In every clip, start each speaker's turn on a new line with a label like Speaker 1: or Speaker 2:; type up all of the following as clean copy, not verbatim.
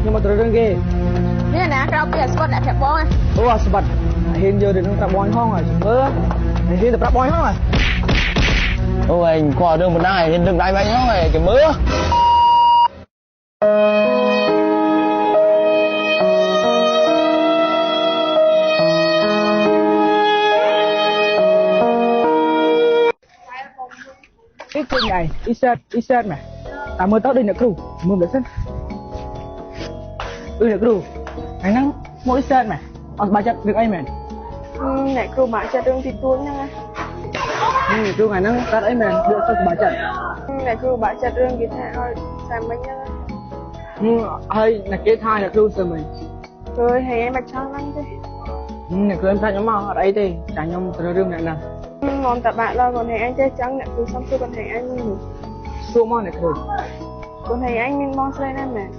Speaker 1: ខ្ញុំមកទៅរឿងគេ
Speaker 2: នេះណាក្រៅពីអាស្បិតអ្នកប្រាប់បង
Speaker 1: អូអាស្បិតហ៊ានយករឿងប្រាប់បងហងហើយមើលហ៊ានទៅប្រាប់បងហងហើយ
Speaker 3: អូឯងគាត់រឿងមិនដែរហ៊ានดึងដៃបែងហងហើយចាំមើល
Speaker 1: អីឃើញឯងអ៊ីសែតអ៊ីសែតម៉ែតាមមើលទៅដូចអ្នកគ្រូមើលមិនសិនអឺអ្នកគ្រូថ្ងៃហ្នឹងមកអ៊ីសែតម៉ែអត់សប្បាយចិត្តរឿងអីមែន
Speaker 2: អ្នកគ្រូបាក់ចិត្តរឿងទីទួនហ្នឹងណា
Speaker 1: អ្នកគ្រូថ្ងៃហ្នឹងកាត់អីមែនរឿងសប្បាយចិត្ត
Speaker 2: អ្នកគ្រូបាក់ចិត្តរឿងគេថាឲ្យសាមិញហ្នឹង
Speaker 1: ហើយអ្នកគេថាអ្នកគ្រូសើមិញ
Speaker 2: អើយហើយឯងមិនចង់ហ្នឹងទេ
Speaker 1: អ្នកគ្រូប្រាប់ខ្ញុំមកអត់អីទេចាខ្ញុំត្រូវរឿងអ្នកហ្នឹង
Speaker 2: ងំតបាក់ដល់ខ្លួនឯងចេះចឹងអ្នកគ្រូសុំសួរខ្លួនឯងមួយ
Speaker 1: សួរមកអ្នកគ្រូ
Speaker 2: ខ្លួនឯងមានបងស្រីណាស់មែន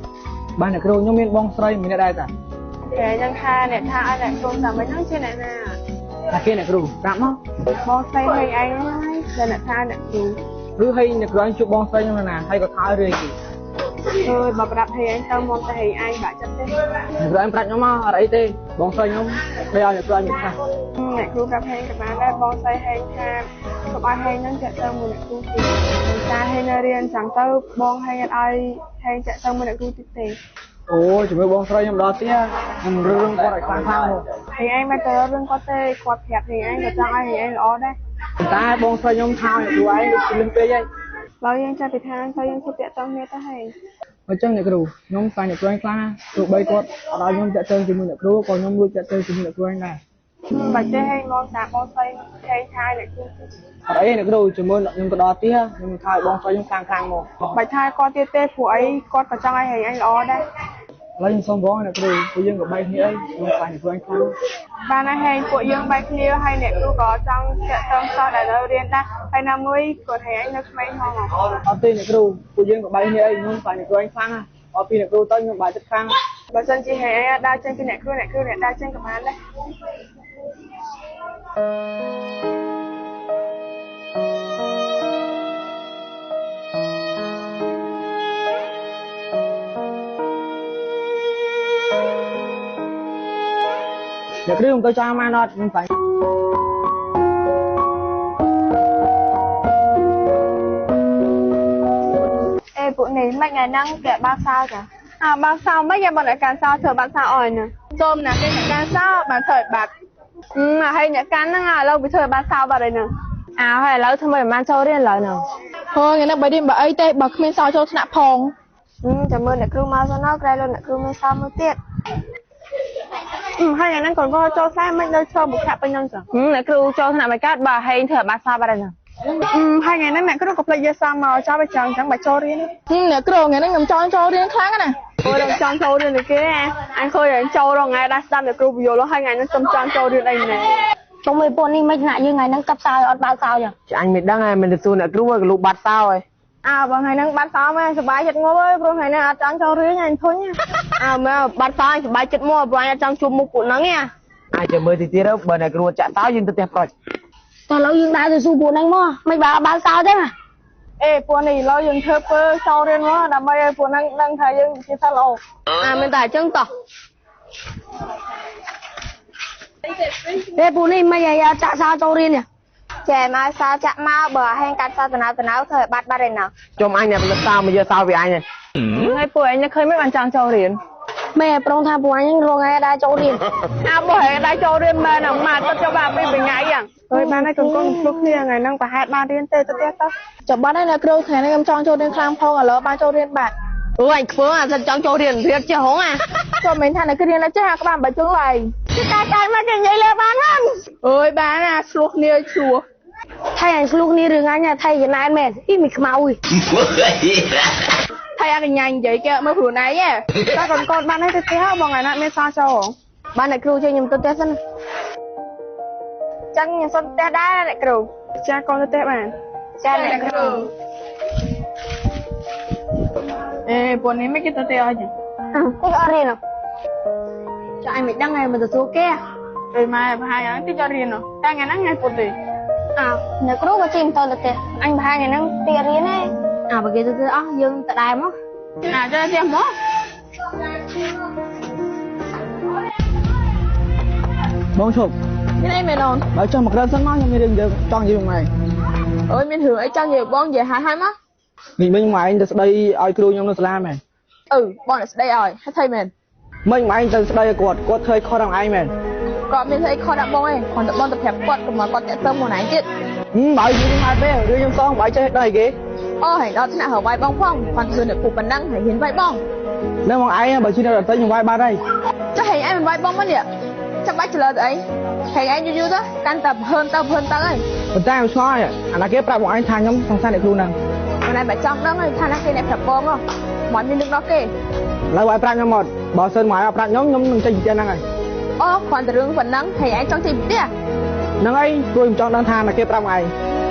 Speaker 1: បាទអ្នកគ្រូខ្ញុំមានបងស្រីម្នាក់ដែរតា
Speaker 2: គេនឹងថាអ្នកថាឲ្យអ្នកគ្រូតាមវិញហ្នឹងជាអ្នកណា
Speaker 1: ថាគេអ្នកគ្រូប្រាប់មក
Speaker 2: បងស្រីឯងហើយដែលអ្នកថាអ្នកគ្រូ
Speaker 1: ឬឲ្យអ្នកគ្រូឯងជួបបងស្រីខ្ញុំណាហើយក៏ថាឲ្យរឿងគេ
Speaker 2: អើយបើប្រាប់ឲ្យឯងទៅមកតែឯងបាក់ចិត្តទេ
Speaker 1: អ្នកគ្រូឯងប្រាប់ខ្ញុំមកអត់អីទេបងស្រីខ្ញុំគេឲ្យអ្នកគ្រូឯងមិនថា
Speaker 2: អ្នកគ្រូប្រាប់ហេងក៏បានដែរបងស្រីហេងថាកុំឲ្យហេងនឹងចាក់ទៅមួយអ្នកគ្រូទៀតតែហេងនៅរៀនចឹងទៅបងហេងអត់ឲ្យហេងចាក់ទៅមួយអ្នកគ្រូទៀតទេ
Speaker 1: អូជាមួយបងស្រីខ្ញុំដល់ទៀតខ្ញុំរឿងគាត់ឲ្យខ្លាំងខ្លាំង
Speaker 2: ហេងឯងមិនទៅរឿងគាត់ទេគាត់ប្រាប់ហេងឯងក៏ចង់ឲ្យហេងឯងល្អដែរ
Speaker 1: តែបងស្រីខ្ញុំថាអ្នកគ្រូឯងដូចលឹងពេកហើយ
Speaker 2: ឡើយយើងចាប់ពីថាទៅយើងជួបតាក់ទងគ្នាទៅហេង
Speaker 1: អញ្ចឹងអ្នកគ្រូខ្ញុំខ្លាចអ្នកគ្រូឯងខ្លាំងណាស់ទោះបីគាត់អត់ឲ្យខ្ញុំតាក់ទងជាមួយអ្នកគ្រូក៏ខ្ញុំលួចតាក់ទងជាមួយអ្នកគ្រូឯងដែរ
Speaker 2: បាច់ទេហេងមកតាបងស្រីហេងថាអ្នកគ្រូ
Speaker 1: អត់អីអ្នកគ្រូជាមួយខ្ញុំទៅដល់ទៀតខ្ញុំថាឲ្យបងស្រីខ្ញុំខ្លាំងខ្លាំងមក
Speaker 2: បាច់ថាគាត់ទៀតទេព្រោះអីគាត់ក៏ចង់ឲ្យហេងឯងល្អដែរ
Speaker 1: ឥឡូវខ្ញុំសុំបងអ្នកគ្រូពួកយើងក៏បែកគ្នាអីខ្ញុំខ្លាចអ្នកគ្រូឯងខ្លាំង
Speaker 2: បានហើយហេងពួកយើងបែកគ្នាហើយអ្នកគ្រូក៏ចង់តាក់ទងសិស្សដែលនៅរៀនដែរហើយណាមួយគាត់ហេងឯងនៅក្មេងហង
Speaker 1: អត់ទេអ្នកគ្រូពួកយើងក៏បែកគ្នាអីខ្ញុំខ្លាចអ្នកគ្រូឯងខ្លាំងណាអត់ពីអ្នកគ្រូទៅខ្ញុំបែកចិត្តខ្លាំង
Speaker 2: បើសិនជាហេងឯងដើរចេញពីអ្នកគ្រូអ្នកគ្រូអ្នកដើរចេញក៏បានដែរ
Speaker 1: អ្នកគ្រូខ្ញុំទៅចាំបានអត់ខ្ញុំខ្លាច
Speaker 2: អេពួកនេះមិនថ្ងៃហ្នឹងគេបើកសោចាអើបើកសោមិនយ៉ាងបើអ្នកកាន់សោធ្វើបាត់សោអស់ហ្នឹងចូលណាគេអ្នកកាន់សោបានធ្វើឲ្យបាត់ហើយអ្នកកាន់ហ្នឹងឥឡូវវាធ្វើឲ្យបាត់សោបាត់ហើយហ្នឹង
Speaker 4: អើហើយឥឡូវធ្វើមិនបានចូលរៀនឥឡូវហ្នឹង
Speaker 2: ហូថ្ងៃហ្នឹងបើរៀនបើអីទេបើគ្មានសោចូលថ្នាក់ផងចាំមើលអ្នកគ្រូមកសិនណាក្រែលោកអ្នកគ្រូមានសោមួយទៀតហើយថ្ងៃហ្នឹងកូនក៏ចូលខ្សែមិននៅឈរបុគ្គលពេញហ្នឹងចឹង
Speaker 4: អ្នកគ្រូចូលថ្នាក់មិនកើតបើហេងធ្វើឲ្យបាត់សោបាត់ហើយហ្នឹង
Speaker 2: ហើយថ្ងៃហ្នឹងអ្នកគ្រូក៏ភ្លេចយកសោមកចោលไปចឹងចឹងបើចូលរៀនអ្នកគ្រូថ្ងៃហ្នឹងខ្ញុំចង់ចូលរៀនខ្លាំងណាស់អូខ្ញុំចង់ចូលរៀននេះគេអញឃើញអញចូលរងថ្ងៃដែរស្ដាប់អ្នកគ្រូពយល់ហើយថ្ងៃហ្នឹងខ្ញុំចង់ចូលរៀនអីណែ
Speaker 5: ចុំឯពួកនេះមិនថ្នាក់យើងថ្ងៃហ្នឹងកាប់សោអត់បើកសោចឹង
Speaker 1: អញមិនដឹងហើយមិនទៅសួរអ្នកគ្រូឲ្យកលូបាត់សោហើយ
Speaker 2: អើបើថ្ងៃហ្នឹងបាត់សោមកសប្បាយចិត្តងាប់អើយព្រោះថ្ងៃហ្នឹងអត់ចង់ចូលរៀនអញធុញអើមើលបាត់សោអញសប្បាយចិត្តមកព្រោះអញអត់ចង់ជួបមុខពួកហ្នឹងទេ
Speaker 1: អាចចាំមើលទីទៀតទៅបើអ្នកគ្រូចាក់សោយើងទៅផ្ទះប្រុច
Speaker 5: តោះឥឡូវយើងដើរទៅសួរពួកហ្នឹងមកមិនបើបើកសោទេណា
Speaker 2: អេពួកនេះឥឡូវយើងធ្វើពើចូលរៀនមកដើម្បីឲ្យពួកហ្នឹងដឹងថាយើងជាសិស្សល្អ
Speaker 4: អាមិនតែអញ្ចឹងតោះ
Speaker 5: ទេពួកនេះមិនឲ្យចាក់សោចូលរៀនទេ
Speaker 6: ចែមកសោចាក់មកបើហែងកាត់សោតំណៅតំណៅធ្វើឲ្យបាត់បាត់ឯណោះ
Speaker 1: ចុំអញអ្នកផលិតសោមកយកសោពីអញ
Speaker 4: ហើយពួកឯងឃើញមិនបានចង់ចូលរៀន
Speaker 5: ម៉ែប្រុងថាពួកអញរងថ្ងៃដែរចូលរៀន
Speaker 2: អើបើហែងដែរចូលរៀនមែនហ្នឹងមកទៅចុះបាទពីថ្ងៃហ្នឹងអើយបានហើយកូនកូនភ្លុកគ្នាថ្ងៃហ្នឹងប្រហែលបានរៀនទេទៅផ្ទះតោះ
Speaker 4: ចាំបាត់ហើយអ្នកគ្រូថ្ងៃនេះខ្ញុំចង់ចូលរៀនខ្លាំងផងឥឡូវបានចូលរៀនបាត់
Speaker 2: អូអញខ្ពើអាសិនចង់ចូលរៀនរៀនចេះហងអា
Speaker 4: ចូលមិនថាអ្នកគ្រូរៀនចេះអាក្បាលបាច់ជើងឡើយ
Speaker 2: គេកាយកាយមកគេនិយាយលើបានហ្នឹង
Speaker 4: អើយបានអាឆ្លោះគ្នាឆ្លោះ
Speaker 5: ថៃអញឆ្លោះគ្នារឿងអញថៃចំណែនមែនអីមិនខ្មៅអី
Speaker 4: ថៃអាកញ្ញានិយាយគេមើលខ្លួនឯង
Speaker 2: តែកូនកូនបានហើយទៅផ្ទះបងថ្ងៃណាមានសោចូល
Speaker 6: បានអ្នកគ្រូជួយខ្ញុំទៅផ្ទះសិនចឹងខ្ញុំសុំផ្ទះដែរអ្នកគ្រូ
Speaker 2: ចាកូនទៅផ្ទះបាន
Speaker 6: ចាអ្នកគ្រូ
Speaker 2: អេពួកនេះមិនគេទៅផ្ទះអី
Speaker 5: គេអត់រៀនចាអញមិនដឹងឯងមិនទៅសួរគេ
Speaker 2: អើម៉ែប្រហែលហ្នឹងទីចត់រៀនតែថ្ងៃហ្នឹងថ្ងៃពុតទេ
Speaker 5: អើអ្នកគ្រូក៏ជិះទៅផ្ទះអញប្រហែលថ្ងៃហ្នឹងទីរៀនទេអើបើគេទៅអស់យើងទៅដែរមក
Speaker 2: អាចាផ្ទះមក
Speaker 1: បងឈប់
Speaker 2: មានអីមែនអូន
Speaker 1: បើចង់មកក្រៅសិនមកខ្ញុំមានរឿងចង់និយាយមួយឯង
Speaker 2: អើយមានរឿងអីចង់និយាយបងនិយាយហើយហើយមក
Speaker 1: មិញមិញម៉ែឯងទៅស្ដីឲ្យគ្រូខ្ញុំនៅសាលាមែន
Speaker 2: អឺបងទៅស្ដីឲ្យហើយថៃមែន
Speaker 1: មិញម៉ែឯងទៅស្ដីឲ្យគាត់គាត់ធ្វើខុសដល់ឯងមែន
Speaker 2: គាត់មានធ្វើអីខុសដល់បងឯងគ្រាន់តែបងទៅប្រាប់គាត់កុំឲ្យគាត់តាក់ទងមកឯងទៀត
Speaker 1: បើយូរមកទេរឿងខ្ញុំសងបើចេះដល់អីគេ
Speaker 2: អូហើយដល់ថ្នាក់រវាយបងផងគាត់ធ្វើអ្នកពូប៉ុណ្ណឹងហើយហ៊ានវាយបង
Speaker 1: នៅមកឯងបើជិះនៅដទៃខ្ញុំវាយបាត់ហើយ
Speaker 2: ចុះហែងឯងមិនវាយបងមកនេះចាំបាច់ច្លើទៅអីហែងឯងយូរយូរទៅកាន់តែហើនទៅហើនទៅហើយ
Speaker 1: ប៉ុន្តែខ្ញុំឆ្ងល់អាណាគេប្រាប់បងឯងថាខ្ញុំសង្សារអ្នកគ្រូហ្នឹង
Speaker 2: មិនឯងបើចង់ដឹងថាណាគេអ្នកប្រាប់បងហ៎មកមានរឿងដល់គេ
Speaker 1: ឥឡូវឲ្យប្រាប់ខ្ញុំមកបើសិនមកឲ្យប្រាប់ខ្ញុំខ្ញុំនឹងចេញពីផ្ទះហ្នឹងហើយ
Speaker 2: អូគ្រាន់តែរឿងប៉ុណ្ណឹងហែងឯងចង់ចេញពីផ្ទះ
Speaker 1: ហ្នឹងហើយព្រោះខ្ញុំចង់ដឹងថាណាគេប្រាប់បងឯង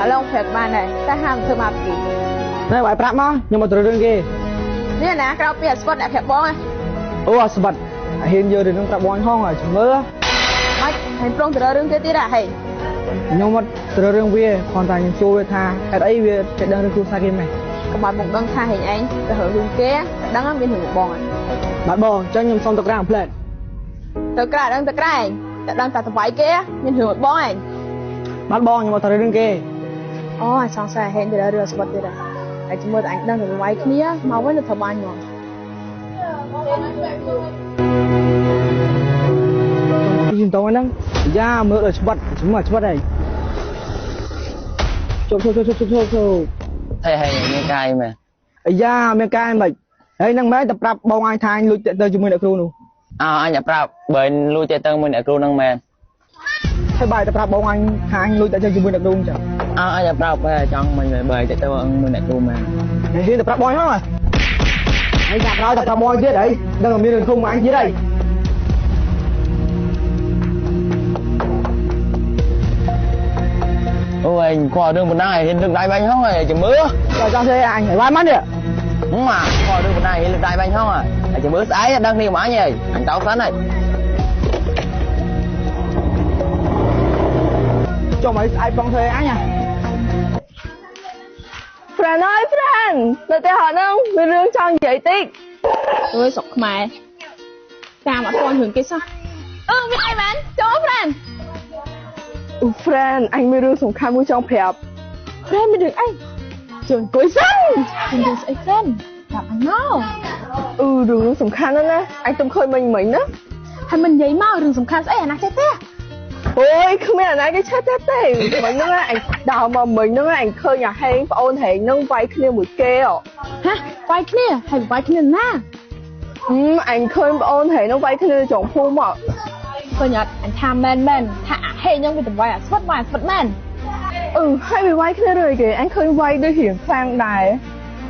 Speaker 2: ឥឡូវប្រាប់បានដែរតែហាមធ្វើបាបគេ
Speaker 1: ណែឲ្យប្រាប់មកខ្ញុំមកទៅរឿងគេ
Speaker 2: នេះណាក្រៅពីអាស្វិតអ្នកប្រាប់បង
Speaker 1: អូអាស្វិតហ៊ានយករឿងប្រាប់បងហងឲ្យមើល
Speaker 2: មិនហែងប្រុងទៅរឿងគេទៀតហ៎
Speaker 1: ខ្ញុំមកទៅរឿងវាគ្រាន់តែខ្ញុំសួរវាថាហេតុអីវាចេះដឹងរឿងគ្រួសារគេម៉េច
Speaker 2: កុំឲ្យមកដឹងថាហែងឯងទៅរឿងគេដឹងមានរឿងបង
Speaker 1: បាទបងអញ្ចឹងខ្ញុំសុំទៅក្រៅផ្លែត
Speaker 2: ទៅក្រៅដឹងទៅក្រៅឯងតែដឹងតែតវាយគេមានរឿងបងឯង
Speaker 1: បាទបងខ្ញុំមកទៅរឿងគេ
Speaker 2: អូអាសង្ស័យហែងទៅរឿងស្បត់ទៀតហើយជាមួយតែអញដឹងទៅវាយគ្នាមកវិញទៅធ្វើបានហ្មង
Speaker 1: ខ្ញុំតហ្នឹងយ៉ាមើលដល់ច្បាត់មើលច្បាត់ហើយជប់ជប់ជប់ជប់ជប់ជប់
Speaker 3: ហើយហើយមានកាយមែន
Speaker 1: អាយ៉ាមានកាយមិនហើយហ្នឹងមែនតែប្រាប់បងអញថាអញលួចទៅជាមួយអ្នកគ្រូនោះ
Speaker 3: អើអញប្រាប់បើលួចទៅមួយអ្នកគ្រូហ្នឹងមែន
Speaker 1: ហើយបាយតែប្រាប់បងអញថាអញលួចទៅជាមួយអ្នកគ្រូចឹង
Speaker 3: អើអញប្រាប់បើចង់មិនបើទៅមួយអ្នកគ្រូមែន
Speaker 1: ហើយហ៊ានតែប្រាប់បងហ្នឹងហើយចាប់ក្រោយតែប្រាប់បងទៀតអីដឹងតែមានរឿងធំអញទៀតអី
Speaker 3: អូឯងគាត់រឿងបណ្ដាហ៊ានលើកដៃបាញ់ហងហើយចាំមើល
Speaker 1: ចង់ទេអញហើយមកនេះ
Speaker 3: មកគាត់រឿងបណ្ដាហ៊ានលើកដៃបាញ់ហងហើយចាំមើលស្អែកដឹងគ្នាមកអញហើយអញតោសិនហើយ
Speaker 1: ចុះមកស្អែកបងធ្វើអញហ៎
Speaker 2: ហ្វ្រានអើយហ្វ្រាននៅតែហត់ហ្នឹងមានរឿងចង់និយាយតិចអើយស្រុកខ្មែរតាមអត់ទាន់រឿងគេសោះអឺមានអីមែនចូលហ្វ្រាន អ៊ូហ្វ្រានអញមានរឿងសំខាន់មួយចង់ប្រាប់
Speaker 4: ហ្វ្រានមានរឿងអី
Speaker 2: ជួយអង្គុយសិន
Speaker 4: មានរឿងស្អីហ្វ្រានប្រាប់អញមក
Speaker 2: អឺរឿងសំខាន់ណាស់ណាអញទំឃើញមិញមិញណា
Speaker 4: ហើយមិននិយាយមករឿងសំខាន់ស្អីអាណាចេះទេ
Speaker 2: អូយគ្មានអាណាគេឆេះទេទេមិញហ្នឹងអញដើរមកមិញហ្នឹងអញឃើញអាហេងប្អូនហេងហ្នឹងវាយគ្នាមួយគេហ៎
Speaker 4: ហ៎វាយគ្នាហើយវាយគ្នាណា
Speaker 2: អញឃើញប្អូនហេងហ្នឹងវាយគ្នាចុងភូមិមក
Speaker 4: ឃើញអត់អញថាមែនមែនថាអាហេងហ្នឹងវាទៅវាយអាស្វិតវាយអាស្វិតមែន
Speaker 2: អឺហើយវាវាយគ្នារឿងអីគេអញឃើញវាយដូចរៀងខ្លាំងដែរ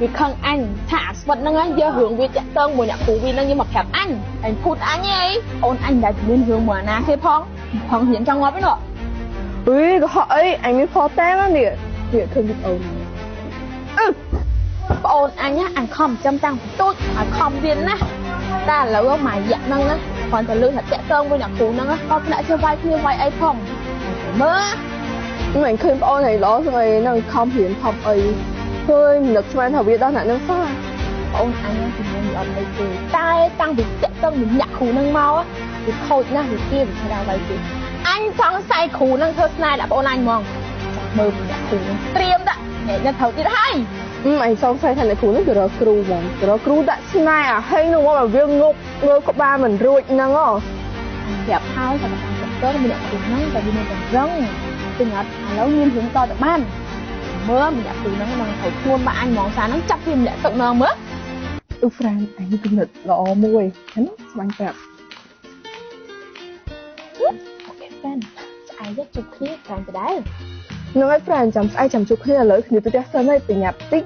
Speaker 4: វាខឹងអញថាអាស្វិតហ្នឹងយករឿងវាចាក់តឹងមួយអ្នកគ្រូវាហ្នឹងយកមកប្រាប់អញអញភូតអញហីអូនអញមិនដែលមានរឿងមួយអាណាគេផងផងរៀនចង់ងាប់ឯណោះ
Speaker 2: អុយកុហកអីអញមានផតាងនេះនេះឃើញវីដេអូ
Speaker 4: អឺប្អូនអញអញខំចាំតាំងពីទូចឲ្យខំរៀនណាតែឥឡូវមួយរយៈហ្នឹងណាគ្រាន់តែលឺថាតាក់ទងមួយអ្នកគ្រូហ្នឹងក៏ថ្នាក់ជឿវាយគ្នាវាយអីផងមើល
Speaker 2: មិនឃើញប្អូនឯងល្អស្អីហ្នឹងខំរៀនខំអីឃើញមិននឹកស្មានថាវាដល់អ្នកហ្នឹងសោះ
Speaker 4: ប្អូនអញពីមុនអត់អីទេតែតាំងពីតាក់ទងនឹងអ្នកគ្រូហ្នឹងមកវាខូចណាស់វាគេវាឆ្លាវវាយគេអញចង់សែគ្រូហ្នឹងធ្វើស្នេហ៍ដាក់ប្អូនអញហ្មងមើលអ្នកគ្រូហ្នឹងត្រៀមដាក់អ្នកត្រូវទៀតហើយ
Speaker 2: អញសង្ស័យថាអ្នកគ្រូហ្នឹងទៅរកគ្រូហ្មងទៅរកគ្រូដាក់ស្នេហ៍អាហេងហ្នឹងមកឲ្យវាងប់ងើក្បាលមិនរួចហ្នឹងហ៎
Speaker 4: ប្រាប់ហើយថាតាមទៅមានអ្នកគ្រូហ្នឹងតែវាមានតម្រឹងពីអត់ឥឡូវមានរឿងតទៅបានមើលអ្នកគ្រូហ្នឹងនឹងត្រូវខ្លួនបាក់អញហ្មងសារហ្នឹងចាប់វាម្នាក់ទឹកហ្មងមើល
Speaker 2: អ៊ូហ្វ្រានអញគំនិតល្អមួយហ្នឹងស្បាញ់ប្រាប់
Speaker 4: អូខេហ្វ្រានស្អែកជួបគ្នាហ្វ្រានដដែល
Speaker 2: ហ្នឹងហើយហ្វ្រានចាំស្អែកចាំជួបគ្នាឥឡូវគ្នាទៅផ្ទះសិនហើយប្រញាប់តិច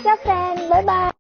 Speaker 4: ចាហ្វ្រានបាយបាយ